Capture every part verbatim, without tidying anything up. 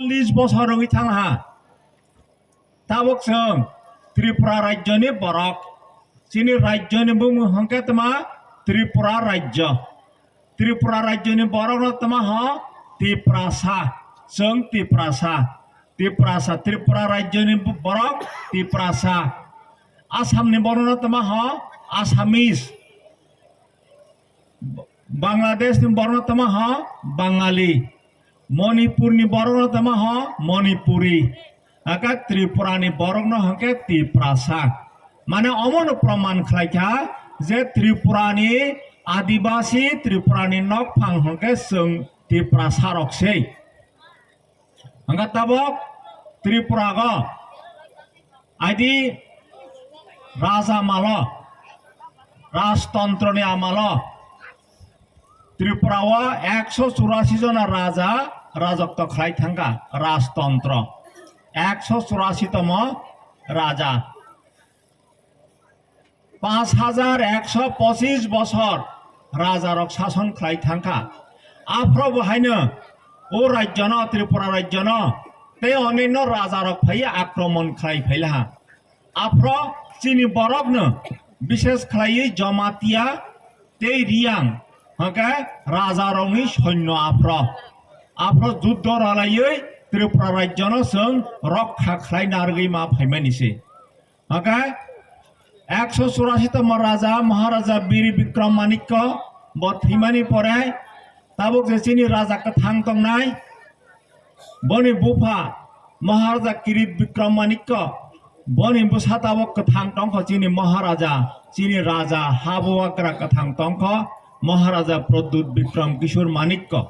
Chollish bosor wngwi thangha. Tabuk chwng Tripura rajyoni borok. Chini rajyoni bumung hwnkhe tma Tripura rajyo. Tripura rajyoni borokno tma ho Tiprasa. Chwng Tiprasa. Tiprasa. Tripura rajyoni borok Tiprasa. Assamni borokno tma ho Assamese. Bangladeshni borokno tma ho Bangali. Manipurni borokno tma ho Manipuri. Aka Tripurani borokno hwnkhe Tiprasa. Mane omono proman khlaikha je Tripurani adibasi, Tripurani nokphang hwnkhe chwng Tiprasa rok se. Hwnkhe tabuk Tripura go aidi raja amalo, rajtantroni amalo Tripura o ekso churasi jona raja rajotw khlai thangkha, rajtantro. Ekso churasi tomo raja. Panch hajar ekso pochis bosor rajarok sason khlai thangkha. Aphro bo haino o rajyono, Tripura rajyono tei onino rajarok phaiwi akromon khlai phailaha. Aphro chini borokno, bishes khlaiwi Jamatia tei Riyang, hwnkhe rajarokni soinno aphro. Aphro juddo rwlaiwi Tripura rajyono chwng rokha khlai narwgwi ma phaimani se. Hwnkhe ekso churasi tomo raja Maharaja Bir Bikram Manikya bo thwimani pore tabuk je chini raja kwthang tongnai, boni bupha Maharaja Kirit Bikram Manikya, boni bwsa tabuk kwthang tongkha chini Maharaja, chini raja habuagra kwthang tongkha Maharaja Pradyut Bikram Kishore Manikya.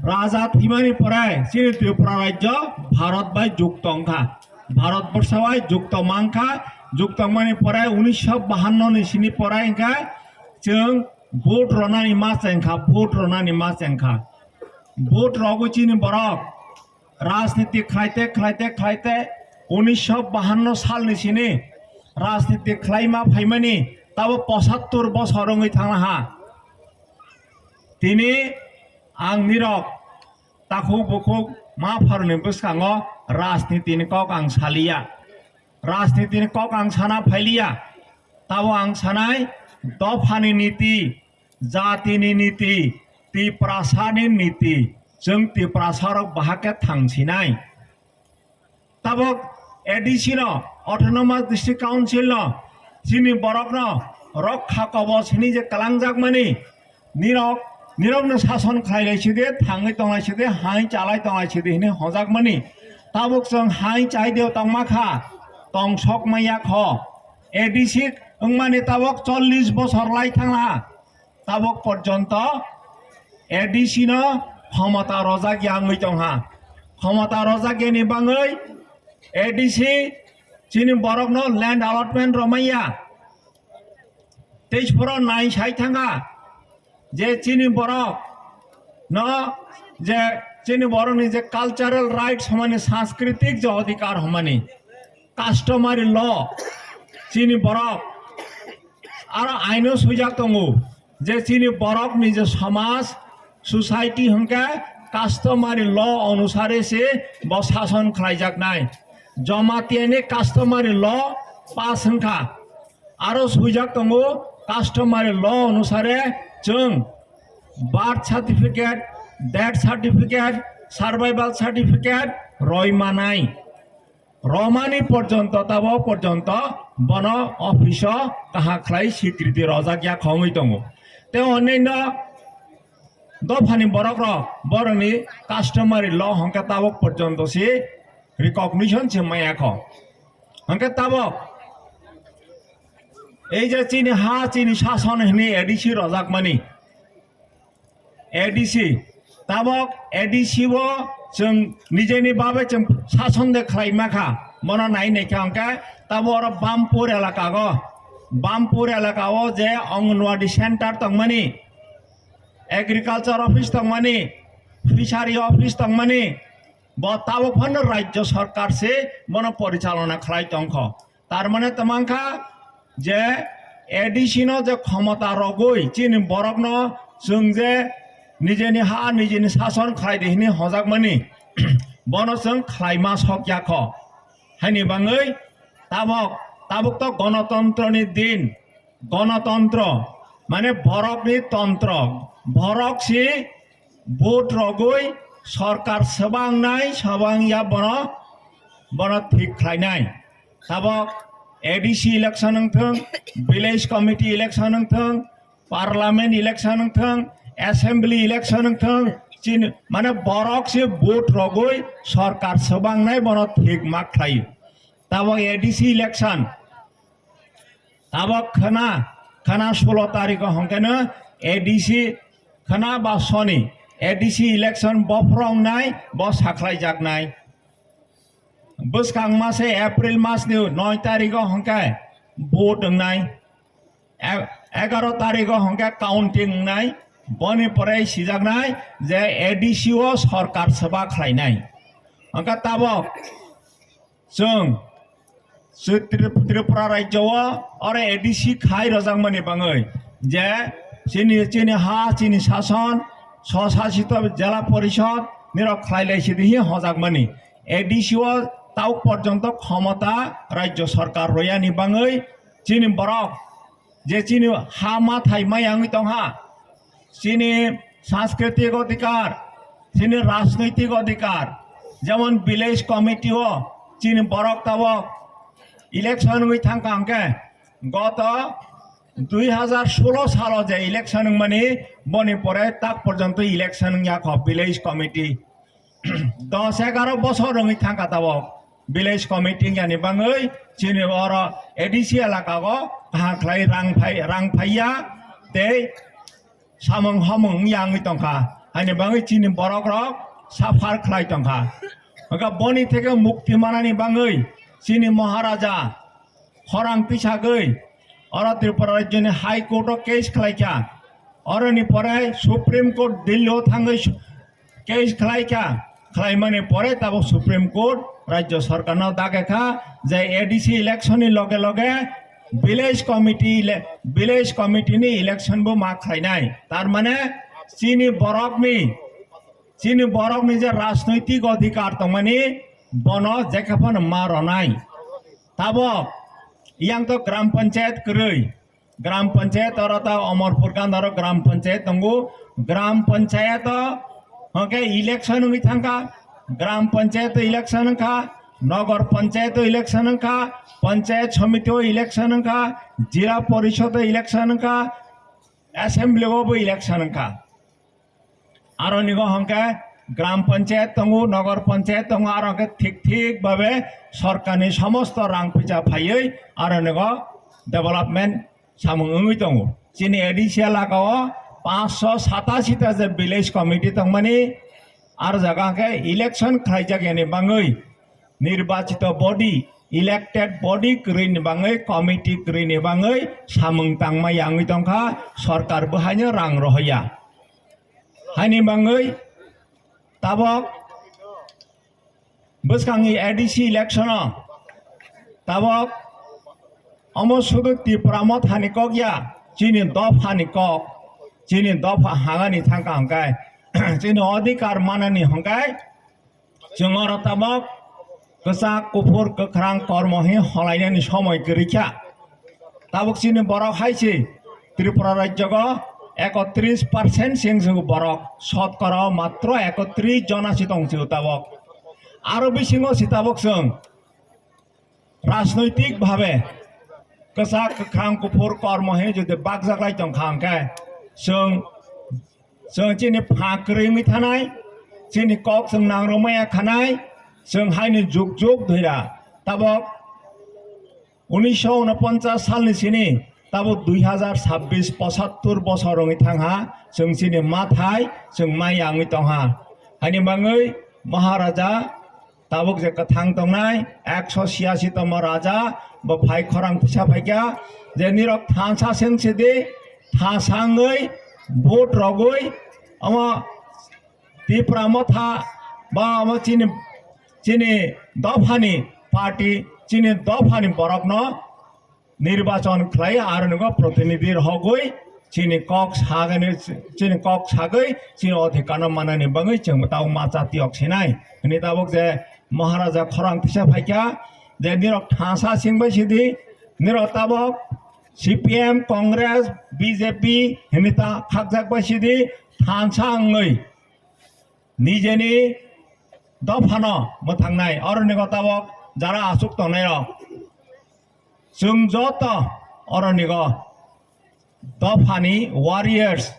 Raja thwimani pore chini Tripura rajyo Bharat bai jukto wngkha, Bharat borsha bai jukto mankha. Jukto wngmani pore unisho bahanno ni sini pore hwnkhe chwng vote ronani ma chengkha, vote ronani ma chengkha. Vote rogwi chini borok rajniti khlaite, khlaite, khlaite unisho bahanno salni sini rajniti khlaima phaimani tabo pochattor bosor wngwi thangna ha. Tini ang nirok takhuk bukhuk ma pharni bwskango rajnitini kok ang saliya. Rajnitini kok ang sana phailiya. Tabo ang sanai dophani niti, jatini niti, Tiprasani niti, chwng Tiprasarok bahai khe thangsinai. Tabok A D C no, Autonomous District Council no, chini borok no rokha kobos hini je kalangjak mani, nirok, nirok no sason khlai lai sidi, thangwi tong lai sidi, hai chalai tong lai sidi hini hojak mani. Tabok chwng hai chai deo tong ma kha, tong sok maya kho. A D C wngmani tabok chollish bosor lai thang ha. Tabok porjonto A D C no khomota rojak ya wngwi tong ha. Khomota rojak yani bangwi A D C chini borok no land allotment romaya. Tei phoro nai sai thang ha je chini borok no je chini borok ni je cultural rights homani, sanskritik je odhikar homani, customary law chini borok aro aino swijak tongo je chini borok ni je somaj, society hwnkhe customary law onusare se bo sason khlaijaknai. Jamatia ni customary law pass wngkha. Aro swijak tongo customary law onusare chwng birth certificate, death certificate, survival certificate roi manai. Romani porjonto, tabo porjonto bono office o kaham khlai sikriti rojak ya khongwi tongo. Tei onnaino dophani borok rok borokni customary law hwnkhe tabok porjonto si recognition se maya kho. Hwnkhe tabok ei je chini ha, chini sason hwnwi A D C rojak mani, A D C, tabok A D C o chwng nijeni babe chwng sason de khlai ma kha, bono nai nai kha hwnkhe tabo oro Bampur elaka go, Bampur elaka o je Anganwadi center tongmani, agriculture office tongmani, fishery office tongmani, bo tabok phano rajyo sarkar se bono porichalona khlai tongkho. Tar mane tongmang kha je A D C no je khomota rogwi chini borok no chwng je nijeni ha, nijeni sason khlai di hwnwi hojakmani, bono chwng khlaima sok ya kho. Haini bangwi tabok, tabuk to gonotontroni din, gonotontro mane borokni tontro, borok si vote rogwi sorkar swbangnai, swbang ya bono, bono thik khlainai. Tabok A D C election wng thung, village committee election wng thung, parliament election wng thung, assembly election wng thung, chini mane borok se vote rogwi sorkar swbangnai bono thik ma khlai. Tabok A D C election, tabok khana, khana sulo tarikh o hwnkhe no A D C khana ba soni A D C election bophrongnai bo sakhlaijaknai. Bwskang mase April masni noi tarikh o hwnkhe vote wngnai, e-, egaro tarikh o hwnkhe counting wngnai, boni pore sijaknai je A D C o sorkar sabha khlainai. Hwnkhe tabok chwng Tri-, Tripura rajyo o oro A D C khai rojakmani bangwi je chini, chini ha, chini sason, swsasito jela porishod nirok khlai lai sidi hi hojakmani. A D C o tau porjonto khomota rajyo sorkar royani bangwi chini borok je chini ha mathai maya wngwi tongha, chini sanskritik odhikar, chini rajnoitik odhikar, jemon village committee o chini borok tabok election wngwi thangkha hwnkhe goto dui hazar solo salo je election wngmani boni pore tak porjonto election wngya kho village committee. Dos egaro bosor wngwi thangkha tabok village committee yani bangwi chini oro A D C elaka o kaham khlai rang phai, rang phaiya tei samung hamung wngya wngwi tongkha, haini bangwi chini borok rok suffer khlai tongkha. Hwnkhe boni theke mukti manani bangwi chini Maharaja khorang tisagwi oro Tripura rajyoni High Court o case khlaikha, oroni pore Supreme Court Delhi o thangwi su-, case khlaikha, khlaimani pore tabok Supreme Court rajyo sorkarno dagekha je A D C election ni loge loge village committee ele-, village committee ni election bo ma khlainai. Tar mane chini borokni, chini borokni je rajnoitik odhikar tongmani bono jekhe phano ma ronai. Tabok yang to gram panchayat kwrwi, gram panchayat oro ta Amarpur Gandharo gram panchayat tongo. Gram panchayat o hwnkhe election wngwi thangkha, gram panchayat election wngkha, nagar panchayat election wngkha, panchayat samiti o election wngkha, jila porishod o election wngkha, assembly o bo election wngkha. Aronigo hwnkhe gram panchayat tongo, nagar panchayat tongo, aro hwnkhe thik thik babe sorkarni somosto rang puisa phaiwi aronigo development samung wngwi tongo. Chini A D C elaka o panchsho satasi ta je village committee tongmani, ar jaga hwnkhe election khlaijak yani bangwi nirbachito body, elected body kwrwini bangwi, committee kwrwini bangwi samung tangma yangwi tongkha, sorkar bo haino rang rohoya. Haini bangwi tabok bwskangni A D C election o tabok omo sudu Tipra Mothani kok ya, chini dophani kok, chini dopha hangani thangkha hwnkhe, chini odhikar manani hwnkhe, chwng oro tabok kwchak, kuphur, kwkhrang kormo hi holainani somoi kwrwi kha. Tabuk chini borok hai se Tripura rajyogo ekotris percent se wngsugo borok, sotkora matro ekotris jona se tongsugo tabok. Aro bisingo se tabok chwng rajnoitik bhabe kwchak, kwkhrang, kuphur kormo hwnwi jodi bakjaklai tongkha hwnkhe, chwng, chwng chini pha kwrwi wngwi thanai, chini kok chwng nangrwmaya khanai, chwng haino juk juk dhuira. Tabok unisho unoponchas salni sini tabok dui hazar sabbish, pochattor bosor wngwi thangha, chwng chini mathai chwng maya wngwi tongha. Haini bangwi Maharaja tabuk je kwthang tongnai ekso siyasi tongma raja bo phai khorang pisa phaikha, je nirok thansa seng sidi, thansa wngwi vote rogwi omo Tipra Motha ba omo chini, chini dophani party, chini dophani borokno nirbachon khlai aronigo protinidhi rohogwi chini kok sagani, chini kok sagwi chini odhikar no manani bagwi chwng tabuk ma chatiyok sinai. Hini tabuk je Maharaja khorang tisa phaikha je nirok thansa singbai sidi, nirok tabuk C P M, Congress, B J P hini ta khakjak bai sidi thansa wngwi nijeni dophano mwthangnai, oroni go tabuk jara aswk tongnai rok. Chwng joto oroni go dophani warriors,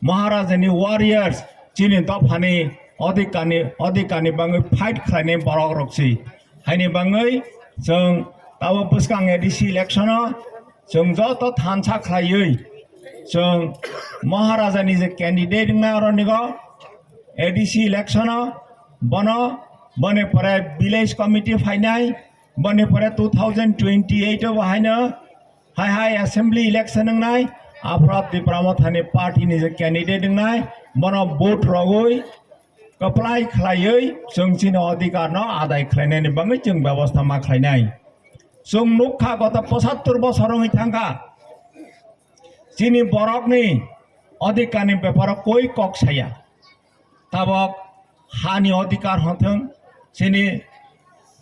Maharajani warriors, chini dophani odhikarni, odhikarni bagwi fight khlainai borok rok si. Haini bagwi chwng tabuk bwskang A D C election o chwng joto thansa khlaiwi chwng Maharajani je candidate wngnai oroni go A D C election o bono, boni pore village committee phainai, boni pore two thousand twenty-eight o bo haino hai hai assembly election wngnai, aphra Tipra Mothani party ni je candidate wngnai, bono vote rogwi kwplai khlaiwi chwng chini odhikar no adai khlainani bagwi chwng bebosta ma khlainai. Chwng nukha goto pochattor bosor wngwi thangkha, chini borokni odhikarni beparo koi kok saya. Tabok hani odhikar hwnthwng, chini,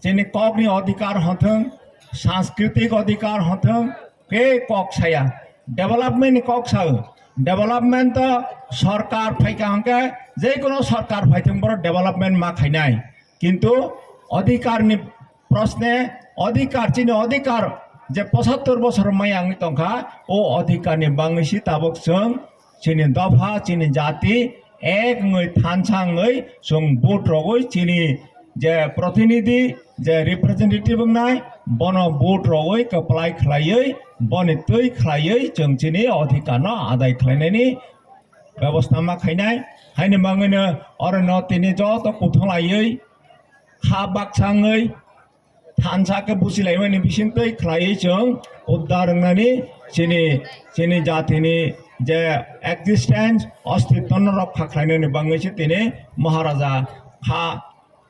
chini kokni odhikar hwnthwng, sanskritik odhikar hwnthwng, khe kok saya. Development ni kok sao. Development to sorkar phaikha hwnkhe, jekono sorkar phaithwng borok development ma khainai. Kintu odhikar ni prosne, odhikar, chini odhikar je pochattor bosor maya wngwi tongkha, o odhikar ni bagwi si tabuk chwng chini dopha, chini jati ek wngwi thansa wngwi chwng vote rogwi chini je protinidhi, je representative wngnai, bono vote rogwi kwplai khlaiwi, boni twi khlaiwi chwng chini odhikar no adai khlainani bebosta ma khainai. Haini bagwino oro no tini joto kuthung laiwi kha baksa wngwi thansa khe buchilaimani bisingtwi khlaiwi chwng uddar wngnani chini, chini jatini je existence, ostitwno rokha khlainani bagwi se tini Maharaja kha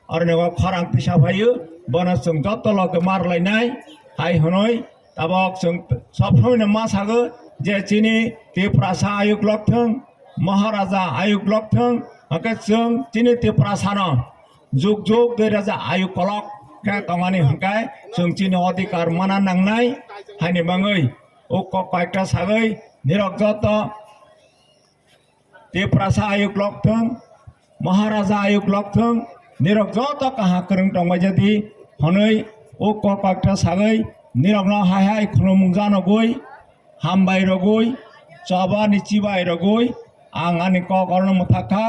oroni o khorang tisa phaio, bono chwng joto loge mar lainai hai hwnwi tabok chwng sob somoi no ma sago je chini Tiprasa ayuk lokthwng, Maharaja ayuk lokthwng, hwnkhe chwng chini Tiprasa no juk juk dui raja ayuk kolok khe tongmani hwnkhe chwng chini odhikar mana nangnai. Haini bagwi o kok koyekta sagwi nirok joto Tiprasa ayuk lokthwng, Maharaja ayuk lokthwng, nirok joto kaham kwrwng tongbai jadi hwnwi o kok koyekta sagwi nirokno hai hai khulumung janogwi, hambai rogwi, chobani chibai rogwi ang ani kok orono mwthakha.